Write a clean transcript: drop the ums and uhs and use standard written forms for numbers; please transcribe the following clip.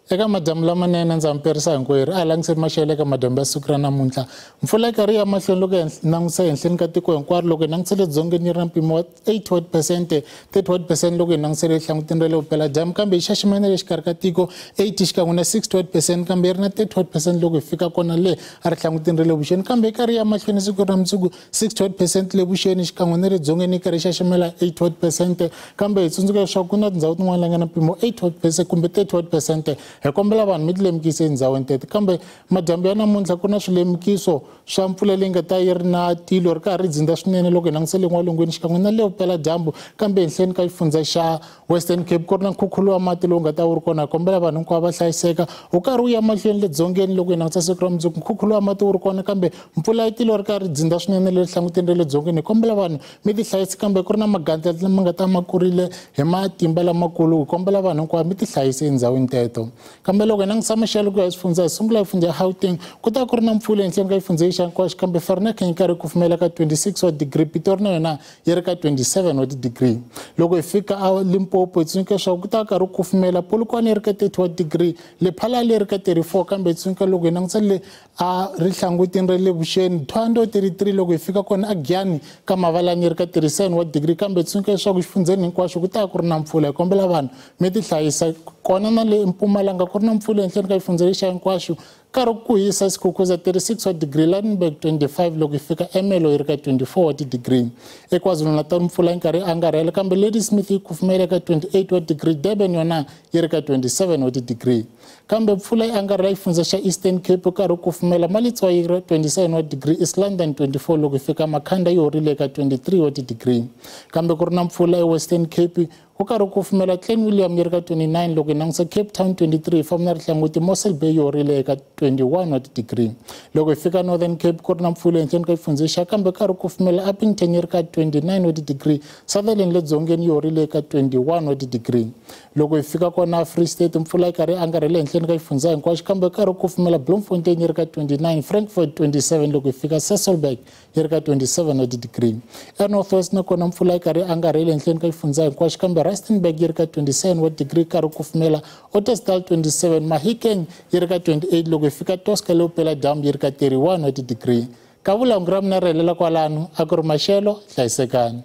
Eka madyambu lamanene ndza mi perisa hinkwerhu a hi langutiseni maxelo eka madyambu ya siku ra namuntlha. Mpfula yi karhi yi ya mahlweni loko hi langutisa ehenhleni ka tiko hinkwaro. Loko hi langutisele dzongeni yi ri na mpimo wa 81 percent, 31 percent loko hi langutisele ehlangutini ra le vupeladyambu, kambe yi xaximene le xikarhi ka tiko 80 xikan'we na 61 percent, kambe yi ri na 31 percent loko hi fika kona le a ri hlangutini ra le vuxeni, kambe yi karhi yi ya mahlweni siku ra mundzuku 61 percent le vuxeni xikan'we na le dzongeni yi karhi yi xaxamela 81 percent, kambe hi tsundzuka leswaku ku na tindhawu tin'wana la nga na mpimo 81 percent kumbe 31 percent. Hi kombela vanhu mi tilemukisa etindhawini tete. Kambe madyambu ya namuntlha ku na swilemukiso swa mpfula leyi nga ta yi ri na tilo ri karhi ri dzindza swinene loko hi langutisa le n'walungwini xikan'we na le vupeladyambu, kambe henhleni ka xifundza xa Western Cape ku ri na nkhukhulo wa mati lowu nga ta wu ri kona. Hi kombela vanhu hinkwavo va hlayiseka. Wu karhi wu ya mahlweni le dzongeni loko hi langutisa siku ra mundzuku, nkhukhulo wa mati wu ri kona, kambe mpfula ya tilo ri karhi ri dzindza swinene le hlanguteni ra le dzongeni. Hi kombela vanhu mi tihlayisa, kambe ku ri na magandlati lama nga ta ma kurile hi matimba lamakulu. Hi kombela vanhu hinkwavo mi tihlayisa etindhawini teto. Kambe loko hi langutisa maxelo ku ya hi swifundza, hi sungula hi fundza ya Gauteng, ku ta ku ri na mpfula ehenhleni ka xifundza lexi hinkwaxo, kambe Vereeniging yi karhi yi kufumela ka 26 wa degree, Pitori na yona yi ri ka 27 wa ti-degree. Loko hi fika a Limpopo hi tsundzuka leswaku ku ta karhi ku kufumela, Polokwane yi ri ka 30 wa degree, Lephalale yi ri ka 34, kambe hi tsundzuka loko hi langutisa le a rihlangutini ra le vuxeni Thohoyandou 33, loko hi fika kona a Giyani ka Mavalani yi ri ka 37 wa degree, kambe hi tsundzuka leswaku xifundzheni hinkwaxo ku ta ku ri na mpfula. Hi kombela vanhu mi tihlayisa. Kona na le Mpumalanga ku ri na mpfula ehenhleni ka xifundza lexi hinkwaxo, karhi ku hisa Skukuza 36 wa degree, Lydenburg 25, loko hi fika Ermelo yi ri ka 24 wa ti-degree. EKwaZulu-Natal mpfula yi karhi yi angarhela, kambe Ladysmith yi kufumela eka 28 wa degree, Durban yona yi ri ka 27 wa ti-degree. Kambe mpfula yi angarhela xifundza xa Eastern Cape, karhi ku kufumela, Maletswai yi ri 27 wa degree, East London 24, loko hi fika Makhanda yi horile eka 23 wa ti-degree. Kambe ku ri na mpfula eWestern Cape, ku karhi ku kufumela, Clan William yi ri ka 29, loko hi langutisa Cape Town 23, hi famba na rihlanguti Mossel Bay yi horile eka 21 wa ti-degree. Loko hi fika Northern Cape ku ri na mpfula ehenhleni ka xifundza xa, kambe karhi ku kufumela, Upington yi ri ka 29 wa ti-degree, Sutherland le dzongeni yi horile eka 21 wa ti-degree. Loko hi fika kona Free State mpfula yi karhi yi angarhele ehenhleni ka xifundza hinkwaxo, kambe karhi ku kufumela, Bloemfontein yi ri ka 29, Frankfurt 27, loko hi fika Sasolburg yi ri ka 27 wa ti-degree. ENorth West na kona mpfula yi karhi yi angarhele ehenhleni ka xifundza hinkwaxo, kambe Rustenburg yi ri ka 27 wa degree, karhi ku kufumela, Ottosdal 27, Mahikeng yi ri ka 28, loko hi fika Tosca le vupeladyambu yi ri ka 31 wa ti-degree. Ka vulawuri ra mina ri helela kwalano, a ku ri maxelo, hlayisekani.